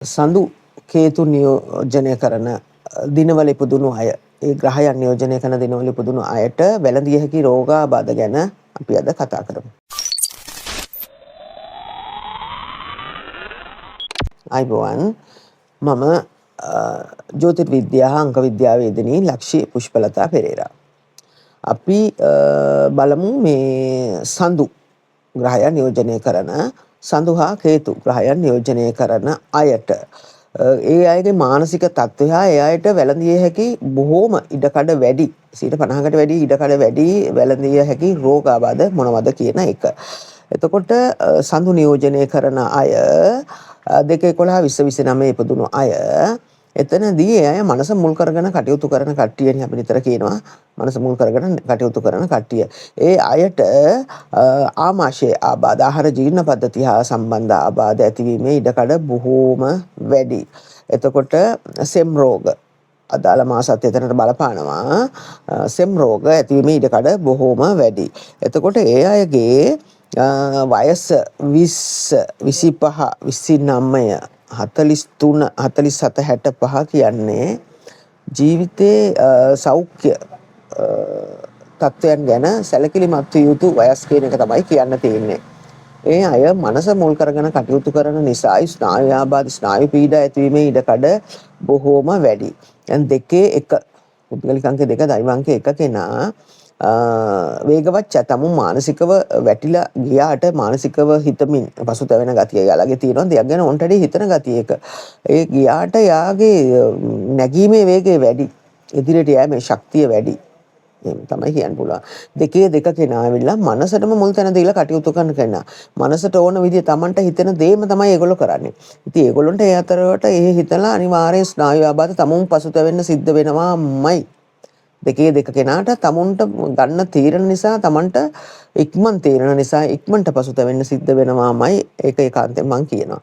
සඳු කේතු නියෝජනය කරන දිනවල ඉපදුණු අය, ඒ ග්‍රහයන් නියෝජනය කරන දිනවල ඉපදුණු අයට වැළඳිය හැකි රෝගාබාධ ගැන අපි අද කතා කරමු. අයිබෝවන්, මම ජ්‍යොතිර්විද්‍යා හා අංක විද්‍යාවේදිනී ලක්ෂි පුෂ්පලතා පෙරේරා. අපි බලමු මේ සඳු ග්‍රහයන් නියෝජනය කරන සඳු හා කේතු ග්‍රහයන් නියෝජනය කරන අයට ඒ අයගේ මානසික තත්ත්වය හා ඒ අයට වැළඳිය හැකි බොහෝම ඉඩකඩ වැඩි 50%කට වැඩි ඉඩකඩ වැඩි වැළඳිය හැකි රෝගාබාධ මොනවද කියන එක. එතකොට සඳු නියෝජනය කරන අය 2 11 20 29 ඉපදුණු අය, එතනදී ඒ අය මනස මුල් කරගෙන කටයුතු කරන කට්ටියනේ. අපි නිතර කියනවා මනස මුල් කරගෙන කටයුතු කරන කට්ටිය. ඒ අයට ආමාශයේ ආබාධ, ආහාර ජීර්ණ පද්ධතිය හා සම්බන්ධ ආබාධ ඇතිවීමේ ඉඩකඩ බොහෝම වැඩි. එතකොට සෙම් රෝග අදාළ මාසත් එතනට බලපානවා. සෙම් රෝග ඇතිවීමේ ඉඩකඩ බොහෝම වැඩි. එතකොට ඒ අයගේ වයස 20 25 29 43 47 65 කියන්නේ ජීවිතයේ සෞඛ්‍ය තත්ත්වයන් ගැන සැලකිලිමත් විය යුතු වයස් කියන එක තමයි කියන්න තියෙන්නේ. ඒ අය මනස මුල් කරගෙන කටයුතු කරන නිසා ස්නායු ආබාධ, ස්නායු පීඩා ඇතිවීමේ ඉඩකඩ බොහෝම වැඩි. දැන් 2 1 පුද්ගලික අංක 2 දෛව අංක 1 කෙනා වේගවත් තමුන් මානසිකව වැටිලා ගියාට මානසිකව හිතමින් පසුතැවෙන ගතිය යාළගේ තියෙනවා. දෙයක් ගැන ඔන්ට වැඩි හිතන ගතිය එක. ඒ ගියාට යාගේ නැගීමේ වේගය වැඩි. ඉදිරියට යෑමේ ශක්තිය වැඩි. එහෙම තමයි කියන්න පුළුවන්. 2 2 කෙනා ඇවිල්ලා මනසටම මුල් තැන දීලා කටයුතු කරන කෙනා. මනසට ඕන විදිය Tamanට හිතෙන දේම තමයි ඒගොල්ලෝ කරන්නේ. ඉතින් ඒගොල්ලන්ට ඒ අතරවට ඒ හිතලා අනිවාර්යෙන් ස්නායු ආබාධ තමුන් පසුතැවෙන්න සිද්ධ වෙනවාමයි. 2 2 කෙනාට තමුන්ට ගන්න තීරණ නිසා, තමන්ට ඉක්මන් තීරණ නිසා ඉක්මනට පසුතැවෙන්න සිද්ධ වෙනවාමයි. ඒක ඒකාන්තයෙන් මං කියනවා.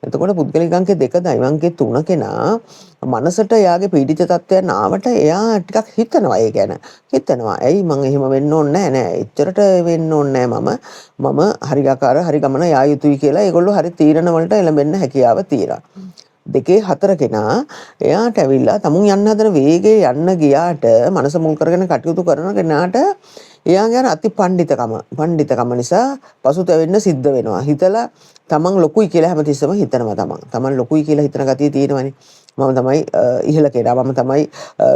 එතකොට පුද්ගලික අංකේ 2 දෛව අංකේ 3 කෙනා මනසට එයාගේ පීඩිත තත්ත්වයන් ආවට එයා ටිකක් හිතනවා ඒ ගැන. හිතනවා. ඇයි මං එහෙම වෙන්න ඕනේ නෑ නෑ. එච්චරට වෙන්න ඕනේ නෑ. මම හරියාකාර හරි ගමන යා යුතුයි කියලා ඒගොල්ලෝ හරි තීරණ වලට එළඹෙන්න හැකියාව තියෙනවා. 2 4 කෙනා එයාට ඇවිල්ලා තමුන් යන්න හදන වේගයේ යන්න ගියාට මනස මුල් කරගෙන කටයුතු කරන කෙනාට එයාගේ අර අති පණ්ඩිතකම නිසා පසුතැවෙන්න සිද්ධ වෙනවා. හිතලා තමන් ලොකුයි කියලා හැමතිස්සෙම හිතනවා තමන්. තමන් ලොකුයි කියලා හිතන ගතිය තියෙනවනේ. මම තමයි ඉහළ කෙනා, මම තමයි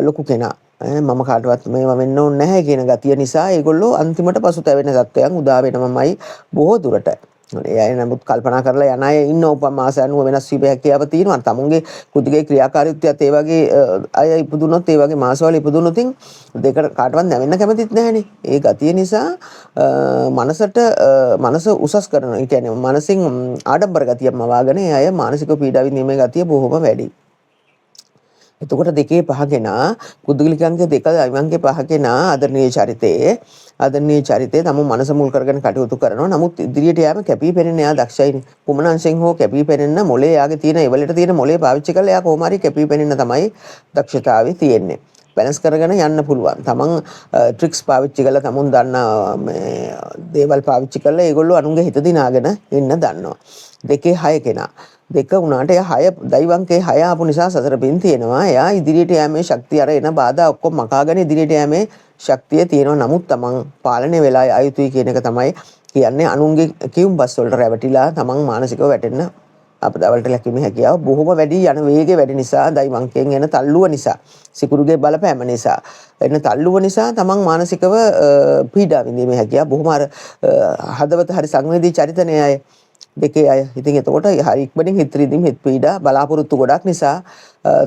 ලොකු කෙනා. මම කාටවත් මේවා වෙන්න ඕනේ නැහැ කියන ගතිය නිසා ඒගොල්ලෝ අන්තිමට පසුතැවෙන තත්ත්වයන් උදා වෙනවමයි බොහෝ දුරට. ඒ අය නමුත් කල්පනා කරලා යන අය ඉන්න උපන් මාස අනුව වෙනස් වීම හැකියාව තියෙනවා. තමුන්ගේ කුදිගේ ක්‍රියාකාරීත්වයත් ඒ වගේ අය ඉපදුනොත්, ඒ වගේ මාසවල ඉපදුනොත් දෙකට කාටවත් නැවෙන්න කැමතිත් නැහැනේ. ඒ ගතිය නිසා මනසට මනස උසස් කරන, ඒ කියන්නේ මනසින් ආඩම්බර ගතියක් මවාගෙන ඒ අය මානසික පීඩා විඳීමේ ගතිය බොහොම වැඩි. එතකොට 2 5 කෙනා පුද්ගලික අංක 2 දෛව අංක 5 කෙනා ආදරණීය චරිතයේ තම මනස මුල් කරගෙන කටයුතු කරනවා. නමුත් ඉදිරියට යෑම කැපී පෙනෙන එයා දක්ෂයිනේ. කුමන අංශෙන් හෝ කැපී පෙනෙන්න මොලේ එයාගේ තියෙන ඒවලට තියෙන මොලේ පාවිච්චි කරලා එයා කොහොම හරි කැපී පෙනෙන්න තමයි දක්ෂතාවය තියෙන්නේ. බැලන්ස් කරගෙන යන්න පුළුවන්. තමන් ට්‍රික්ස් පාවිච්චි කරලා තමුන් දන්න මේ දේවල් පාවිච්චි කරලා ඒගොල්ලෝ අනුන්ගේ හිත දිනාගෙන ඉන්න දන්නවා. 2 6 කෙනා 2 වුණාට එයා 6 දෛව අංකේ 6 ආපු නිසා සසර පින් තියෙනවා. එයා ඉදිරියට යෑමේ ශක්තිය අර එන බාධා ඔක්කොම මකාගෙන ඉදිරියට යෑමේ ශක්තිය තියෙනවා. නමුත් තමන් පාලනය වෙලා යා යුතුයි කියන එක තමයි කියන්නේ. අනුන්ගේ කියුම් බස් වලට රැවටිලා තමන් මානසිකව වැටෙන්න අපදාවලට ලැබීමේ හැකියාව බොහොම වැඩි. යන වේගය වැඩි නිසා, දෛව අංකයෙන් එන තල්ලුව නිසා, සිකුරුගේ බලපෑම නිසා එන තල්ලුව නිසා තමන් මානසිකව පීඩා විඳීමේ හැකියාව බොහොම අර හදවත හරි සංවේදී චරිතනේ අය 2 අය. ඉතින් එතකොට හරි ඉක්මනින් හිත රිදීම්, හිත පීඩා, බලාපොරොත්තු ගොඩක් නිසා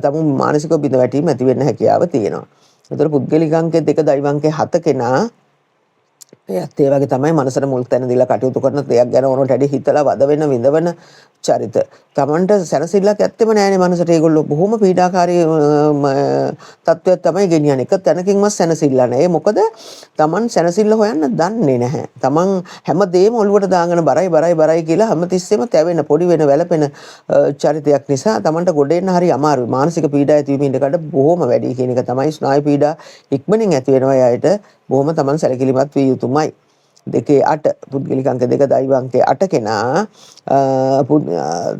තමුන් මානසිකව බිඳ වැටීම් ඇති වෙන්න හැකියාව තියෙනවා. එතකොට පුද්ගලික අංකේ 2 දෛව අංකේ 7 කෙනා එයත් ඒ වගේ තමයි මනසට මුල් තැන දීලා කටයුතු කරන දෙයක් ගැන ඕනට වැඩි හිතලා වද වෙන විඳවන චරිත. තමන්ට සැනසෙල්ලක් ඇත්තෙම නෑනේ මනසට. ඒගොල්ලෝ බොහොම පීඩාකාරී තත්ත්වයක් තමයි ගෙනියන්නේ. එක තැනකින්වත් සැනසෙල්ල නෑ. ඒ මොකද තමන් සැනසෙල්ල හොයන්න දන්නේ නැහැ. තමන් හැමදේම ඔළුවට දාගෙන බරයි බරයි බරයි කියලා හැමතිස්සෙම තැවෙන පොඩි වෙන වැළපෙන චරිතයක් නිසා තමන්ට ගොඩ එන්න හරි අමාරුයි. මානසික පීඩා ඇතිවීම ඉඩකඩ බොහොම වැඩි කියන එක තමයි. ස්නායු පීඩා ඉක්මනින් ඇති වෙනවා එයාට. බොහොම තමන් සැලකිලිමත් විය යුතුමයි. දෙකේ 8 පුද්ගලික අංක 2 දෛව අංකේ 8 කෙනා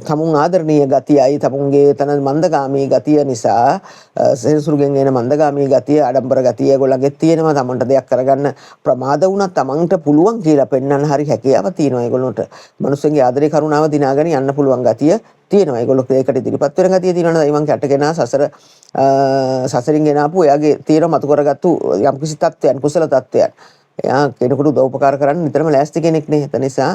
තමුන් ආදරණීය ගතියයි තමුන්ගේ තන මන්දගාමී ගතිය නිසා සෙනසුරුගෙන් එන මන්දගාමී ගතිය ආඩම්බර ගතිය ඒගොල්ලන්ගේ තියෙනවා. තමන්ට දෙයක් කරගන්න ප්‍රමාද වුණත් තමන්ට පුළුවන් කියලා පෙන්වන්න හරි හැකියාව තියෙනවා ඒගොල්ලන්ට. මනුස්සයන්ගේ ආදරේ කරුණාව දිනාගෙන යන්න පුළුවන් ගතිය තියෙනවා. ඒගොල්ලෝ ඒකට ඉදිරිපත් වෙන ගතිය තියෙනවා. දෛව අංක 8 කෙනා සසරින් ගෙන ආපු එයාගේ තියෙන මතු කරගත්තු යම්කිසි තත්ත්වයන් කුසල තත්ත්වයන්. එයා කෙනෙකුට උදව් උපකාර කරන්න නිතරම ලෑස්ති කෙනෙක් නේ. ඒ නිසා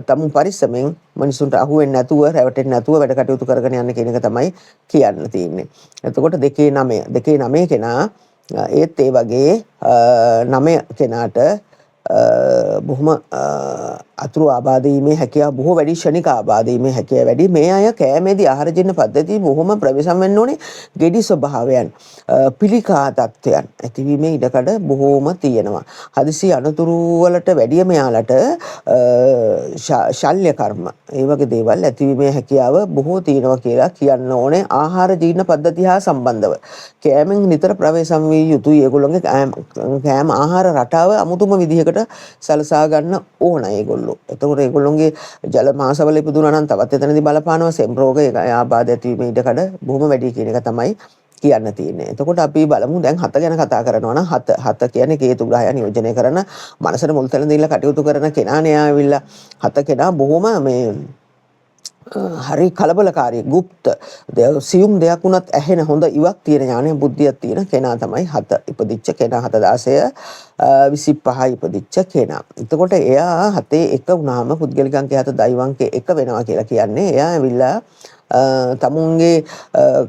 තමුන් පරිස්සමෙන් මිනිසුන්ට අහු වෙන්නේ නැතුව රැවටෙන්නේ නැතුව වැඩ කටයුතු කරගෙන යන්න කියන එක තමයි කියන්න තියෙන්නේ. එතකොට දෙකේ 9 දෙකේ 9 කෙනා ඒත් ඒ වගේ 9 කෙනාට බොහොම අතුරු ආබාධ වීමේ හැකියාව බොහෝ වැඩි, ක්ෂණික ආබාධ වීමේ හැකියාව වැඩි. මේ අය කෑමේදී ආහාර ජීර්ණ පද්ධතිය බොහොම ප්‍රවේශම් වෙන්න ඕනේ. ගෙඩි ස්වභාවයන් පිළිකා තත්ත්වයන් ඇතිවීමේ ඉඩකඩ බොහෝම තියෙනවා. හදිසි අනතුරු වලට වැඩිය මෙයාලට ශල්‍ය කර්ම ඒ වගේ දේවල් ඇතිවීමේ හැකියාව බොහෝ තියෙනවා කියලා කියන්න ඕනේ. ආහාර ජීර්ණ පද්ධතිය හා සම්බන්ධව කෑමෙන් නිතර ප්‍රවේශම් විය යුතුයි. ඒගොල්ලෝගේ කෑම ආහාර රටාව අමුතුම විදිහකට සලසා ගන්න ඕන ඒගොල්ලෝ. එතකොට ඒගොල්ලොන්ගේ ජල මාසවල ඉපදුනා නම් තවත් එතනදී බලපානවා. සෙම් රෝග ආබාධ ඇතිවීමේ ඉඩකඩ බොහොම වැඩි කියන එක තමයි කියන්න තියෙන්නේ. එතකොට අපි බලමු දැන් හත ගැන කතා කරනවා නම් හත හත කියන්නේ කේතු ග්‍රහය නියෝජනය කරන මනසට මුල් තැන දීලා කටයුතු කරන කෙනා නේ ආවිල්ලා. හත කෙනා බොහොම මේ හරි කලබලකාරී ගුප්ත සියුම් දෙයක් වුණත් ඇහෙන හොඳ ඉවක් තියෙන ඥානය බුද්ධියක් තියෙන කෙනා තමයි හත ඉපදිච්ච කෙනා. 7 16 25 ඉපදිච්ච කෙනා. එතකොට එයා හතේ එක වුණාම පුද්ගලික අංකය හත දෛව අංකය එක වෙනවා කියලා කියන්නේ එයා ඇවිල්ලා තමුන්ගේ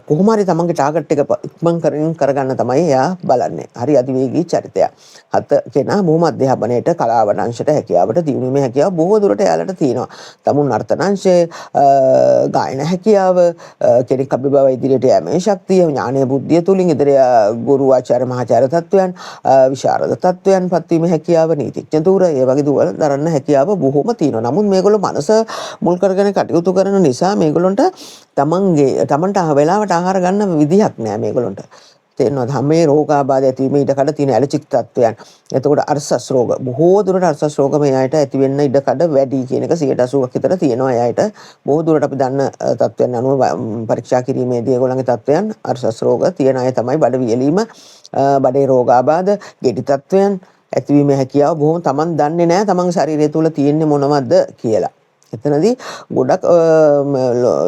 කොහොම හරි තමන්ගේ ටාගට් එක ඉක්මන් කරමින් කරගන්න තමයි එයා බලන්නේ. හරි අතිවේගී චරිතයක්. හත කෙනා බොහොම අධ්‍යාපනයට කලාවට අංශයට හැකියාවට දියුණුවීමේ හැකියාව බොහෝ දුරට එයාලට තියෙනවා. තමුන් නර්තන අංශයේ ගායන හැකියාව කෙනෙක් අභිබව ඉදිරියට යෑමේ ශක්තිය ඥානය බුද්ධිය තුලින් ඉදිරිය ගුරු ආචාර්ය මහාචාර්ය තත්වයන් විශාරද තත්වයන් පත්වීමේ හැකියාව නීතිඥ ධුර ඒ වගේ දේවල් දරන්න හැකියාව බොහොම තියෙනවා. නමුත් මේගොල්ලෝ මනස මුල් කරගෙන කටයුතු කරන නිසා මේගොල්ලන්ට තමන්ට වෙලාවට ආහාර ගන්න විදිහක් නෑ මේගොල්ලන්ට. තේරෙනවද? හැම මේ රෝගාබාධ ඇතිවීම ඉඩ කඩ තියෙන ඇලර්ජික් තත්ත්වයන්. එතකොට අර්සස් රෝග බොහෝ දුරට අර්සස් රෝග මේ අයට ඇති වෙන්න ඉඩ කඩ වැඩි කියන එක 80ක් විතර තියෙනවා ඒ අයට. බොහෝ දුරට අපි දන්න තත්ත්වයන් අනුව පරීක්ෂා කිරීමේදී ඒගොල්ලන්ගේ තත්ත්වයන් අර්සස් රෝග තියෙන අය තමයි බඩ වියලීම, බඩේ රෝගාබාධ, ගෙඩි තත්ත්වයන් ඇතිවීමේ හැකියාව බොහොම තමන් දන්නේ නෑ තමන්ගේ ශරීරය තුල තියෙන්නේ මොනවද කියලා. එතනදී ගොඩක්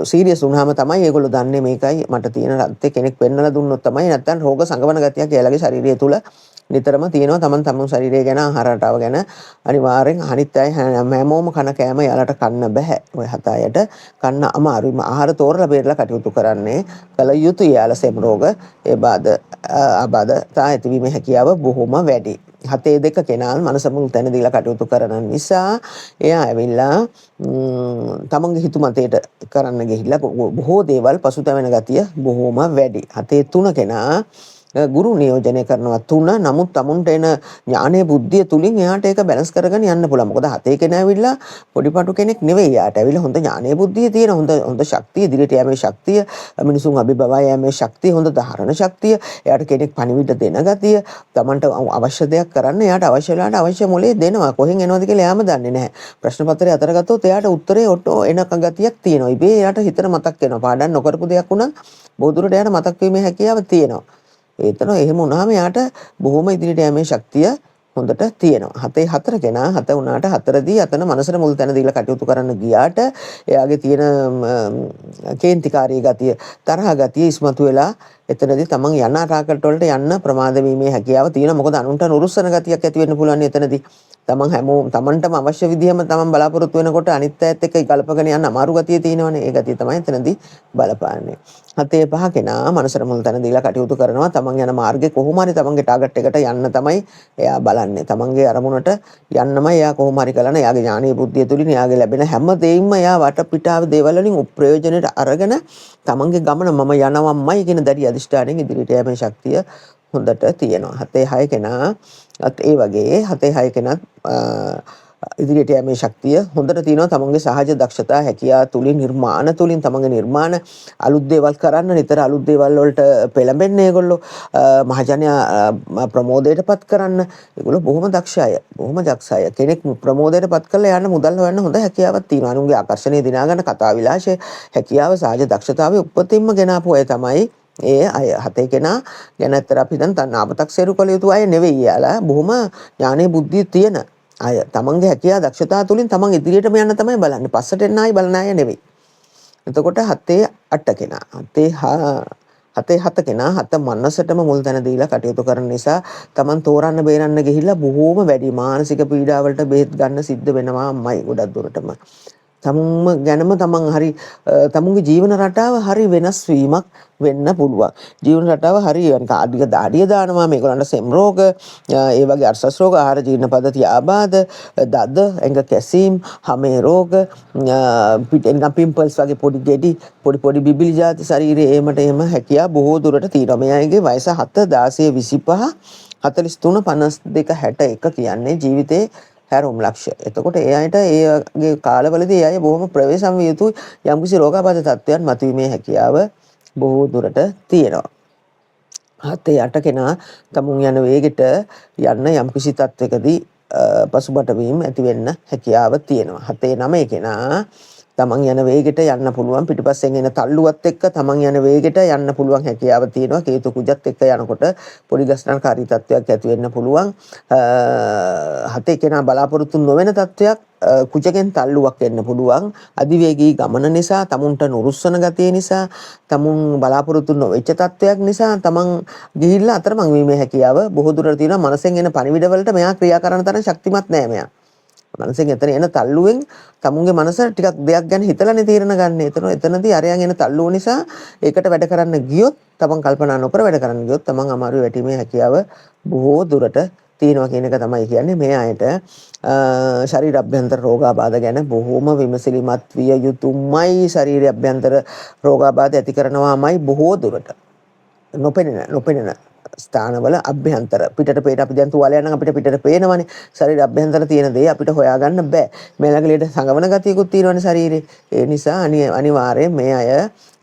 සීරියස් වුණාම තමයි ඒගොල්ලෝ දන්නේ මේකයි මට තියෙන රක්තේ කෙනෙක් පෙන්නලා දුන්නොත් තමයි. නැත්තම් රෝග සංගවන ගතියක් එයාලගේ ශරීරය තුල නිතරම තියෙනවා. තමන් තමන් ශරීරය ගැන ආහාර රටාව ගැන අනිවාර්යෙන් අනිත් අය හැමෝම කන කෑම එයාලට කන්න බෑ. ඔය හත අයට කන්න අමාරුයි. ආහාර තෝරලා බේරලා කටයුතු කරන්නේ කළ යුතුයි. එයාලා සෙම් රෝග ඒ බාධ ආබාධ තා ඇතිවීමේ හැකියාව බොහොම වැඩි. හතේ දෙක කෙනා මනස මුල් තැන දීලා කටයුතු කරන නිසා එයා ඇවිල්ලා තමන්ගේ හිතුමතේට කරන්න ගිහිල්ලා බොහෝ දේවල් පසුතැවෙන ගතිය බොහොම වැඩි. හතේ තුන කෙනා ගුරු නියෝජනය කරනවා තුන. නමුත් තමුන්ට එන ඥානය බුද්ධිය තුලින් එයාට ඒක බැලන්ස් කරගෙන යන්න පුළුවන්. මොකද හතේ කෙනා ඇවිල්ලා පොඩි පටු කෙනෙක් නෙවෙයි. එයාට ඇවිල්ලා හොඳ ඥානය බුද්ධිය තියෙන හොඳ හොඳ ශක්තිය ඉදිරියට යෑමේ ශක්තිය, මිනිසුන් අභිබවා යෑමේ ශක්තිය, හොඳ ධාරණ ශක්තිය, එයාට කෙනෙක් පණිවිඩ දෙන ගතිය, තමන්ට අවශ්‍ය දෙයක් කරන්න එයාට අවශ්‍ය වෙලාවට අවශ්‍ය මොලේ දෙනවා. කොහෙන් එනවද කියලා එයාම දන්නේ නැහැ. ප්‍රශ්න පත්‍රය අතර ගත්තොත් එයාට උත්තරේ ඔටෝ එන ගතියක් තියෙනවා. ඉබේ එයාට හිතට මතක් වෙනවා. පාඩම් නොකරපු දෙයක් වුණත් බොහෝ දුරට එයාට මතක් වීමේ හැකියාව තියෙනවා. ඒතන එහෙම වුණාම එයාට බොහොම ඉදිරියට යෑමේ ශක්තිය හොඳට තියෙනවා. හතේ හතර කෙනා හත වුණාට හතරදී අතන මනසට මුල් තැන දීලා කටයුතු කරන්න ගියාට එයාගේ තියෙන කේන්තිකාරී ගතිය, තරහ ගතිය ඉස්මතු වෙලා එතනදී තමන් යන ටාගට් වලට යන්න ප්‍රමාද වීමේ හැකියාව තියෙනවා. මොකද අනුන්ට නුරුස්සන ගතියක් ඇති වෙන්න පුළුවන් එතනදී. තමන් හැමෝම තමන්ටම අවශ්‍ය විදිහම තමන් බලාපොරොත්තු වෙනකොට අනිත් අයත් එක්ක ගලපගෙන යන්න අමාරු ගතිය තියෙනවනේ. ඒ ගතිය තමයි එතනදී බලපාන්නේ. හතේ පහ කෙනා මනසට මුල් තැන දීලා කටයුතු කරනවා. තමන් යන මාර්ගේ කොහොම හරි තමන්ගේ ටාගට් එකට යන්න තමයි එයා බලන්නේ. තමන්ගේ අරමුණට යන්නමයි එයා කොහොම හරි කරන. එයාගේ ඥානීය බුද්ධිය තුලින් එයාගේ ලැබෙන හැම දෙයින්ම එයා වටපිටාව දේවල් වලින් ප්‍රයෝජනෙට අරගෙන තමන්ගේ ගමන මම යනවම්මයි කියන දැඩි අධිෂ්ඨානයෙන් ඉදිරියට යෑමේ ශක්තිය හොඳට තියෙනවා. හතේ හය කෙනා ඒ වගේ හතේ හය කෙනත් ඉදිරියට යෑමේ ශක්තිය හොඳට තියෙනවා. තමන්ගේ සහජ දක්ෂතා හැකියා තුලින්, නිර්මාණ තුලින්, තමන්ගේ නිර්මාණ අලුත් දේවල් කරන්න නිතර අලුත් දේවල් වලට පෙළඹෙන්නේ ඒගොල්ලෝ. මහජනයා ප්‍රමෝදයටපත් කරන්න ඒගොල්ලෝ බොහොම දක්ෂ අය. බොහොම දක්ෂ අය. කෙනෙක් ප්‍රමෝදයටපත් කරලා යන්න මුදල් හොයන්න හොඳ හැකියාවක් තියෙනවා. අනුන්ගේ ආකර්ෂණය දිනා ගන්න කතා විලාසය, හැකියාව, සහජ දක්ෂතාවය උපතින්ම ගෙන ආපු අය තමයි ඒ අය. හතේ කෙනා ගැන ඇත්තට අපි දැන් නාමතක්සේරු කළ යුතු අය නෙවෙයි. යාලා බොහොම ඥානීය බුද්ධිය තියෙන අය. තමන්ගේ හැකියාව දක්ෂතා තුලින් තමන් ඉදිරියටම යන්න තමයි බලන්නේ. පස්සට එන්න ආයි බලන අය නෙවෙයි. එතකොට හතේ අට කෙනා, හතේ හත කෙනා හත මනසටම මුල් තැන දීලා කටයුතු කරන නිසා තමන් තෝරන්න බේරන්න ගිහිල්ලා බොහෝම වැඩි මානසික පීඩාවලට බෙහෙත් ගන්න සිද්ධ වෙනවාමයි ගොඩක් දුරටම. තමුන්ම ගැනම තමන් හරි තමුන්ගේ ජීවන රටාව හරි වෙනස් වීමක් වෙන්න පුළුවන්. ජීවන රටාව හරි නිකන් අඩිය දාඩිය දානවා. මේගොල්ලන්ට සෙම් රෝග, ඒ වගේ අර්ශස් රෝග, ආහාර ජීර්ණ පද්ධති ආබාධ, දද, ඇඟ කැසීම්, හමේ රෝග, පිට නිකන් පිම්පල්ස් වගේ පොඩි ගෙඩි, පොඩි පොඩි බිබිලි ජාති ශරීරයේ ඒමට එහෙම හැකියාව බොහෝ දුරට තියෙනවා. මේ අයගේ වයස 7 16 25 43 52 61 කියන්නේ ජීවිතේ හැරෝම් ලක්ෂ්‍ය. එතකොට ඒ අයට ඒ වගේ කාලවලදී ඒ අය බොහොම ප්‍රවේශම් විය යුතුයි. යම්කිසි රෝගාබාධ තත්ත්වයන් මතුවීමේ හැකියාව බොහෝ දුරට තියෙනවා. හතේ අට කෙනා තමුන් යන වේගෙට යන්න යම්කිසි තත්ත්වයකදී පසුබට වීම ඇති වෙන්න හැකියාව තියෙනවා. හතේ නවය කෙනා තමන් යන වේගෙට යන්න පුළුවන්. පිටිපස්සෙන් එන තල්ලුවත් එක්ක තමන් යන වේගෙට යන්න පුළුවන් හැකියාව තියෙනවා. කේතු කුජත් එක්ක යනකොට පොඩි ගස්නකාරී තත්ත්වයක් ඇති වෙන්න පුළුවන්. හතේ කෙනා බලාපොරොත්තු නොවන තත්ත්වයක් කුජගෙන් තල්ලුවක් එන්න පුළුවන්. අධිවේගී ගමන නිසා, තමුන්ට නුරුස්සන ගතිය නිසා, තමුන් බලාපොරොත්තු නොවෙච්ච තත්ත්වයක් නිසා තමන් ගිහිල්ලා අතරමං වීමේ හැකියාව බොහෝ දුරට තියෙනවා. මනසෙන් එන පණිවිඩවලට මෙයා ක්‍රියා කරන තරම් ශක්තිමත් නෑ මෙයා. මනසෙන් එතන එන තල්ලුවෙන් තමුන්ගේ මනස ටිකක් දෙයක් ගැන හිතලානේ තීරණ ගන්න. එතනදී අරයන් එන තල්ලුව නිසා ඒකට වැඩ කරන්න ගියොත්, තමන් කල්පනා නොකර වැඩ කරන්න ගියොත් තමන් අමාරුවේ වැටීමේ හැකියාව බොහෝ දුරට තියෙනවා කියන එක තමයි කියන්නේ. මේ අයට ශරීර අභ්‍යන්තර රෝගාබාධ ගැන බොහෝම විමසිලිමත් විය යුතුමයි. ශරීර අභ්‍යන්තර රෝගාබාධ ඇති කරනවාමයි බොහෝ දුරට. නොපෙනෙන ස්ථානවල අභ්‍යන්තර පිටට පේන, අපි දැන් තුවාලයක් නම් අපිට පිටට පේනවනේ. ශරීර අභ්‍යන්තර තියෙන දේ අපිට හොයාගන්න බෑ. මේ ළඟ ලෙඩ සංගවන ගතියකුත් තියෙනවනේ ශරීරේ. ඒ නිසා අනිවාර්යයෙන් මේ අය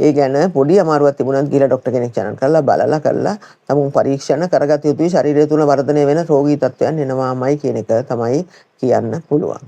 ඒ ගැන පොඩි අමාරුවක් තිබුණත් ගිහලා ඩොක්ටර් කෙනෙක් චැනල් කරලා බලලා කරලා තමුන් පරීක්ෂණ කරගත යුතුයි. ශරීරය තුල වර්ධනය වෙන රෝගී තත්ත්වයන් එනවාමයි කියන එක තමයි කියන්න පුළුවන්.